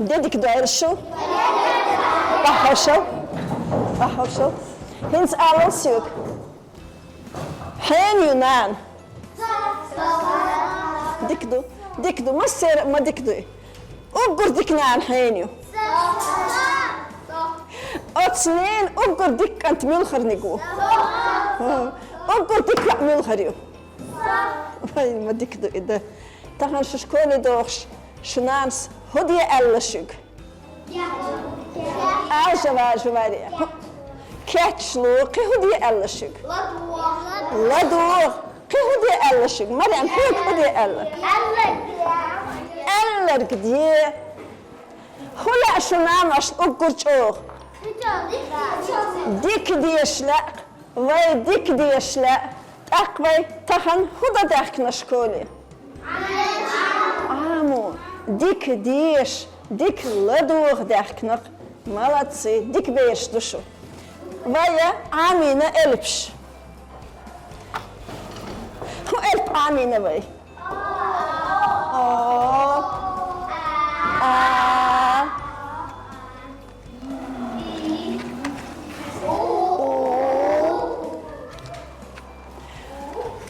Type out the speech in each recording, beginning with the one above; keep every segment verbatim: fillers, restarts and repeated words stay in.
Де дика дойла шу? Бахьа шо? Бахьа шо? ХӀинца алал соьга. Хьенан ю нана? Дика ду. Дика ду. Массера а ма дика дуй. Уггар дика нана хьенан ю? Оцу ненан уггар дика кӀант муьлхарниг ву? Уггар дика йоӀ муьлхар ю? Вай, ма дика ду и дан. Тахана шу школе дохуш, шун нанас хӀун де аьлла шуьга? Ажа важа варе. Кечлу, кхин хӀун де аьлла шуьга? ЛадогӀа. Кхин хӀун де аьлла шуьга? Марем, хьоьга хӀун де аьлла? Аьлларг де. ХӀун лаьа шун наношна уггар чӀогӀа? Дика деша лаьа. Вай дика деша лаьа, тӀаккха вай тахана хӀун дан даьхкина школе? Ӏамо. Дика деша, дика ладогӀа даьхкина-кх. Молодцы, дика бераш ду шу. Вай Ӏамийна элпаш. ХӀун элп Ӏамийна вай? О. А.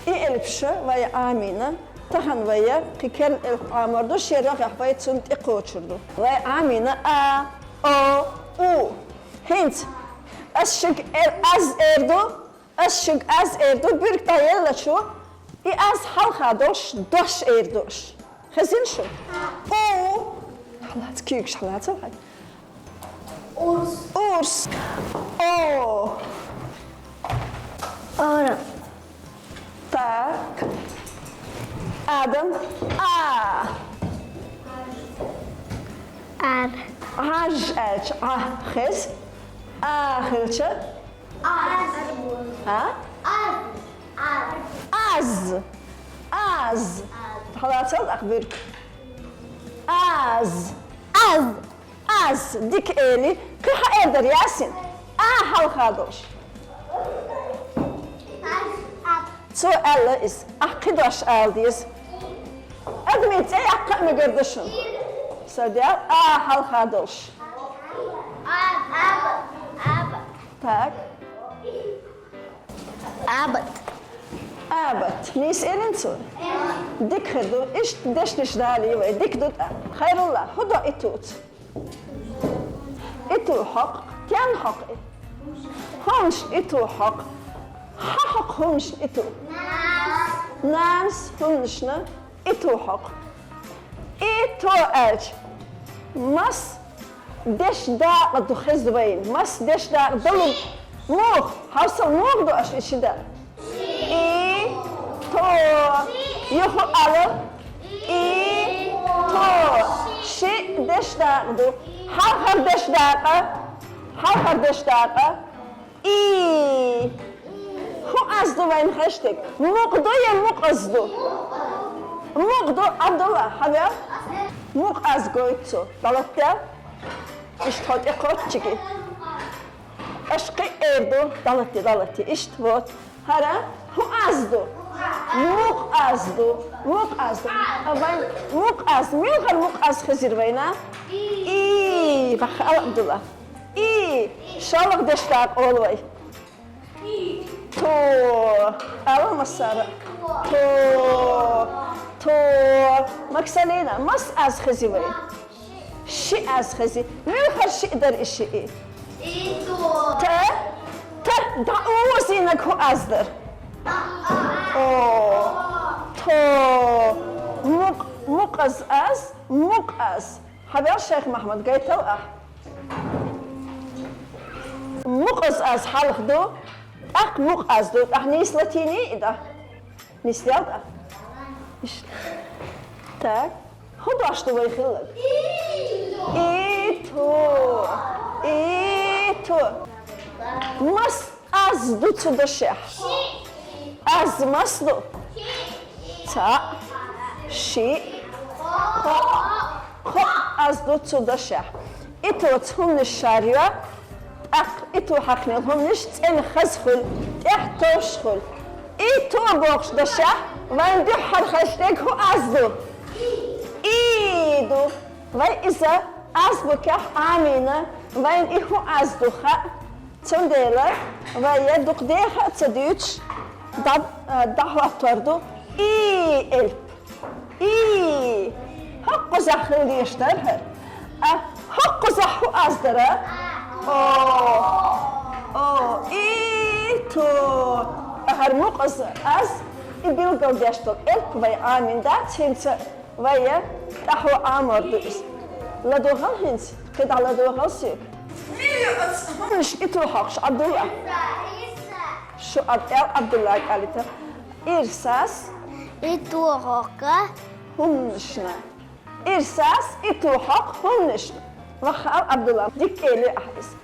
И элпаш вай Ӏамийна, тахана вай кхин керла элп Ӏамор ду, шен рогӀехь вай цунна тӀекхочур ду. Вай Ӏамийна а, о, у. ХӀинца ас шуьга эр-, аз эр ду, ас шуьга аз эр ду, буьрг дӀаеллачу, и аз хьалха долуш дош эр ду аш. Хезна шу? О! Хьалаца, куьйгаш хьалаца вай. Урс. Урс. О! Ора. Так. Адам. А. Ар. Аж аьлча, а хеза. А хилча? Аз. А? Аз. Аз. Аз. Хьалацал тӀаккха буьрг. Аз. Аз. Аз. Дика эли. Кхин хьан эр дара, Ясин? А хьалха долуш. Цо аьлла иза. Ахь кхин дош ала деза. Адамийн цӀе яккха а мегар ду шуна. Са дел а хьалха долуш. Так. Абат. Абат. Нийса элира цо? Дика хир ду. Иштта дешнаш далий вай. Дика ду тӀаккха. Хайрулла, хӀун до и туц? И ту хьокху. Стенна хьокху и? ХӀуманашна и ту хьокху. Хьан хьокху хӀуманашна и ту? Нанас хӀуманашна и ту хьокху. И ту аьлча, мас дешдакъа ду хеза вайна? Мас дешдакъа далу? Муха? Хьовсал, муха ду аша и ши дакъа? И, то. Юха ала. И, то. Ши дешдакъа ду. Хьалхара дешдакъа. Хьалхара дешдакъа. И. ХӀун аз ду вайна хештиг? Мукъ ду я мукъаз ду? Мукъ ду, Абдулла, хьавел. Мукъаз гойту цо. ДӀалатдел. Иштта хьо тӀекхоччиги. Аша кхин эр ду, дӀалатте, дӀалатте. Иштта вот. ХӀара хӀун аз ду? Мукъ аз ду. Мукъ аз ду. А вайн мукъ аз, муьлхара мукъ аз хезира вайна? И, баха ала Абдулла. И, шолгӀа дешдакъа олу вай. То. Ала массара. То. То. Максалина, мас аз хези вай? Ши аз хези. Муьлхара ши дара и ши и? Та, та, дӀа узийнарг хӀун аз дара? О, то. Мукъ-, мукъаз аз, мукъаз. Хьавел, Шайх Махьмад, гайтал ахь. Мукъаз аз хьалха ду, тӀаккха мукъаз ду, тӀаккха нийса латийний и дӀа? Нисдел тӀаккха. Иштта. Так. ХӀун дош ду вай хилларг? И ту. И ту. Мас аз ду цу дашехь? Аз мас ду? Цхьаъ, шиъ, кхоъ, кхоъ аз ду цу дашехь. И тоца хӀуманаш шарйо, тӀаккха и то хьаькхнел хӀуманаш цӀена хаза хуьлу, тӀехь товш хуьлу. И то бохуш дашехь, вайн дуьххьара хештиг хӀун аз ду? И ду. Вай иза Азбукехь Ӏамийна вайн и хӀун аз ду хаьа, цундела вай дукха деха а ца дуьйцуш, дӀа-, а, дӀахӀоттор ду и элп. И. ХӀокхузахь хила дезаш дара хӀара. А хӀокхузахь хӀун аз дара? О. О. И. Ту. А хӀара мукъаза аз, и билгалдеш долу элп вай Ӏамийна дац хӀинца. Вай тӀаьхьо Ӏамор ду иза. ЛадогӀал хӀинца, кхидӀа ладогӀал соьга. Мила ю оцу хӀуманаш иту хьокхуш, Ӏабдулла? Шу Ӏаб-, эл Ӏабдулла кӀалита. Ирсас. Иту хьокху. ХӀуманашна. Ирсас иту хьокху хӀуманашна. Ваха эл Ӏабдулла, дика эли ахь иза.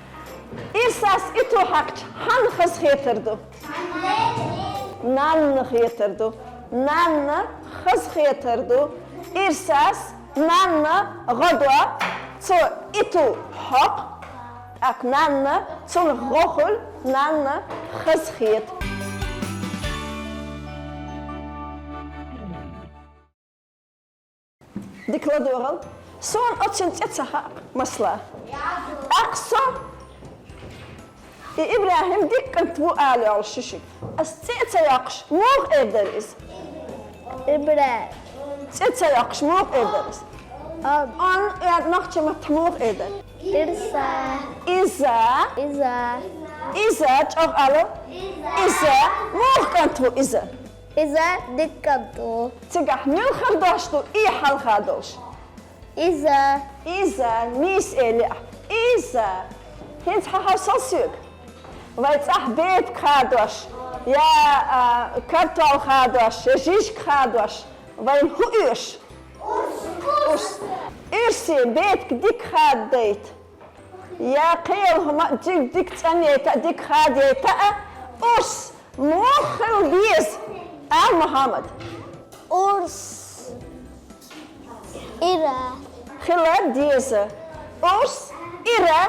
Ирсас иту хьаькхча, хьанна хазахетар ду? Нанна хетар ду. Нанна хазахетар ду. Ирсас нанна гӀо до, цо иту хьокху, тӀаккха нанна цунах гӀо хуьлу, нанна хазахета. Дика ладогӀал. Суна оццуьнан цӀе ца хаьа, масала. ТӀаккха со и ИбрахӀим дика кӀант ву ала йолуш ю шуьга. Ас цӀе а ца йоккхуш, муха эр дара иза? ИбрахӀим. ЦӀе ца йоккхуш, муха эр дара иза? Он. Он, я, нохчийн маттахь муха эр дара? Ирса. Иза. Иза. Иза, чӀогӀа ала. Иза. Муха кӀант ву иза? Иза дика кӀант ву. Цигахь муьлхха дош ду и хьалха долуш? Иза. Иза, нийса эли ахь. Иза. ХӀинца хьан хьовсал соьга? Вай цӀахь бепиг хадош, я, а, картол хадош, я жижиг хадош, вайна хӀун оьшу? Урс. Урс. Урсе бепиг дика хададайта. Я кхел хӀума дик-, дика цӀанъяйта а, дика хадъяйта а, урс муха хила деза? Ала, Мухьаммад. Урс ира хила деза. Урс ира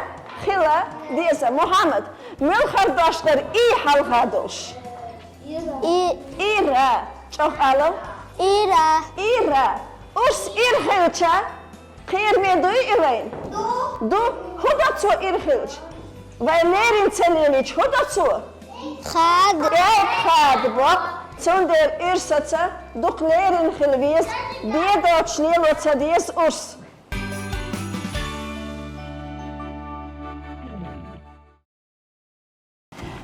хила деза. Мухьаммад, муьлхха дош дара и хьалха долуш? И. Ира. ЧӀогӀа ала. Ира. Ира. Урс ира хилча, кхераме дуй и вайна? Ду. Ду. ХӀун до цо ира хилча? Вай лерина ца лелийча, хӀун до цо? Хада. КӀел хада бо. Цундела ирсаца дукха лерина хила веза, бен доцуш лело ца деза урс.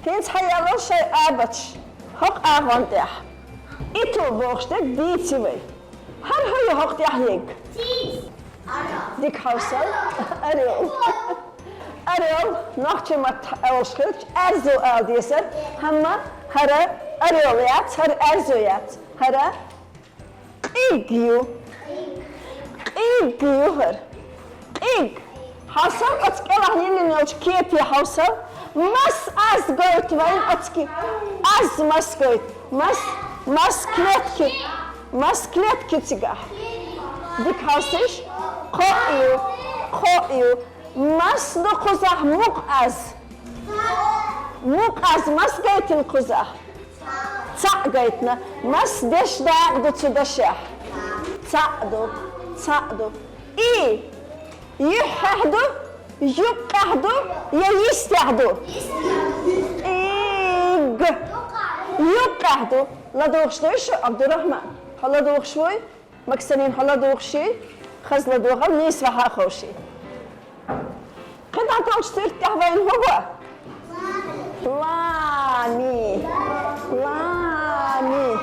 ХӀинца хьаялал шайн абаташ хӀокху агӀон тӀехь. Иту бохуш дерг дийци вай. ХӀара хӀун ю хӀокху тӀехь ерг? Дика хьовсал. Орел. Орел, нохчийн маттахь олуш хилча, аьрзу ала дезара, амма хӀара орел яц, хӀара аьрзу яц. ХӀара къиг ю. Къиг ю хӀара. Къиг. Хьовсал, оцу кӀелахь йиллина йолчу кепе хьовсал. Мас аз гойту вайн оцу ки-, аз мас гойту. Мас, мас клетки. Мас клетки цигахь. Дика хьовсийша. Кхоъ ю. Кхоъ ю. Мас ду кхузахь мукъа аз? Мукъа аз мас гайтина кхузахь? Цхьаъ гайтина. Мас деш дакъа ду цу дашехь? Цхьаъ ду. Цхьаъ ду. И. Юьххьехь ду, юккъехь ду, я йистехь ду? Къиг. Юккъехь ду. ЛадугӀуш дуй шу, Абдурахман? Хьо ладугӀуш вуй? Максанин, хьо ладугӀуш йий? Хаза ладогӀал, нийса ваха а ховший. КхидӀа толчу суьртехь вайна хӀун го? Лами. Лами.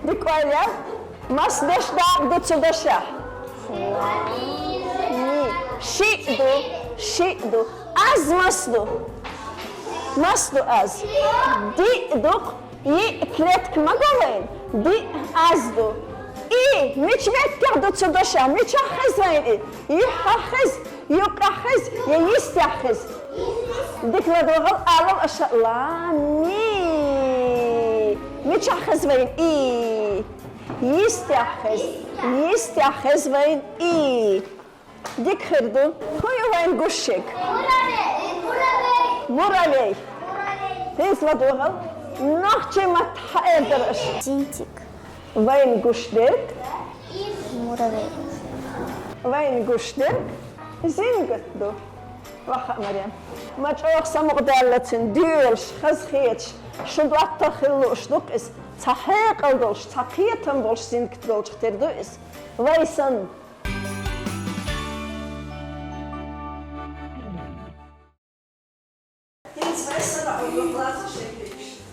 Дика ойла ял. Мас деш дакъа ду цу дашехь? Ми. Шиъ ду. Шиъ ду. Аз мас ду? Мас ду аз? Диъ ду-кх. Йиъ клетка ма го вайн, диъ аз ду. И мича меттехь ду цу дашехь? Мичахь хеза вайн и? Юьххьехь хеза, юккъехь хеза, я йистехь хеза? Дика ладогӀал, алал аша, лами. Мичахь хеза вайн и? Йистехь хеза. Йистехь хеза вайн и. Дика хир ду. ХӀун ю вайн гуш ерг? Муравей. Муравей. ХӀинца ладогӀал. Нохчийн маттахь хьаэр дара аша. Зинтик. Вайн гуш дерг? Муравей. Вайн гуш дерг? Зингат ду. Ваха, Марем. Ма чӀоагӀа самукъадаьлла цун доьлаш, хазахеташ, шу доттагӀа хила лууш ду-кх иза. Цхьа хьекъал долуш, цхьа кхетам болуш зингат долчух тера ду иза. Вай санна.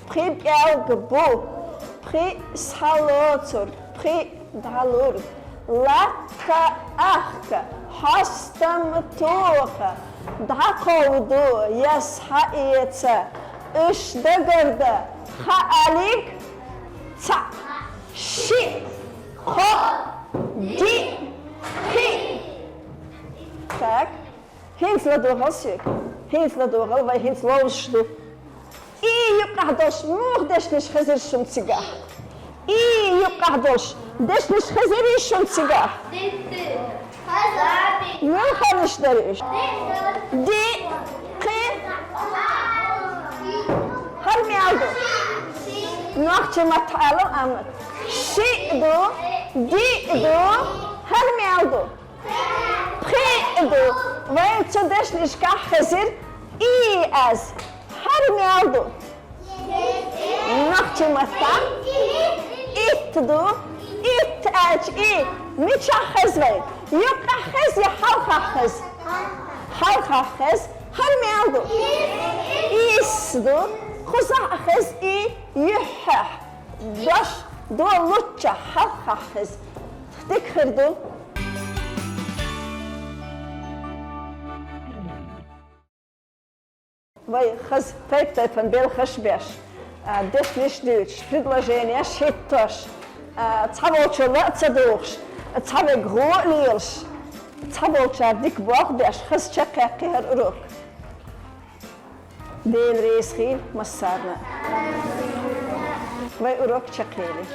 Пхи пӀелг бу, пхи схьалоцург, пхи дӀалург, латта ахка, хьостам тоха, дӀакховдо я схьаэца, уьш дагардан хаалиг, цхьаъ, шиъ, кхоъ, диъ, пхиъ. Так. ХӀинца ладогӀал соьга. ХӀинца ладогӀал, вай хӀинца ловзуш ду. И юккъехь долуш муха дешнаш хезира шуна цигахь? И юккъехь долуш дешнаш хезирий шуна цигахь? Муьлханаш дара уьш? Диъ, кхин? ХӀара мел ду? Нохчийн маттахь алал, амма шиъ ду, диъ ду, хӀара мел ду? Пхиъ ду. Вайн цу дешнашкахь хезира и аз. ХӀара мел ду? Нохчийн маттахь итт ду. Итт аьлча и мичахь хеза вай? Юккъехь хеза я хьалхахь хеза? Хьалхахь хеза. ХӀара мел ду? Исс ду. Кхузахь а хеза и юьххьехь. Дош долуччахь хьалхахь хеза. Дика хир ду. Вай хаза тайп-тайпана белхаш а беш, а, дешнаш а дуьйцуш, предложенеш а хӀиттош, а, цхьаволчо ла а ца дугӀуш, цхьаверг гӀо а лелаш, цхьаболчара дика болх а беш, хаза чекхъяьккхи хӀара урок. Дела реза хуьлда массарна а. Вай урок чекхъели.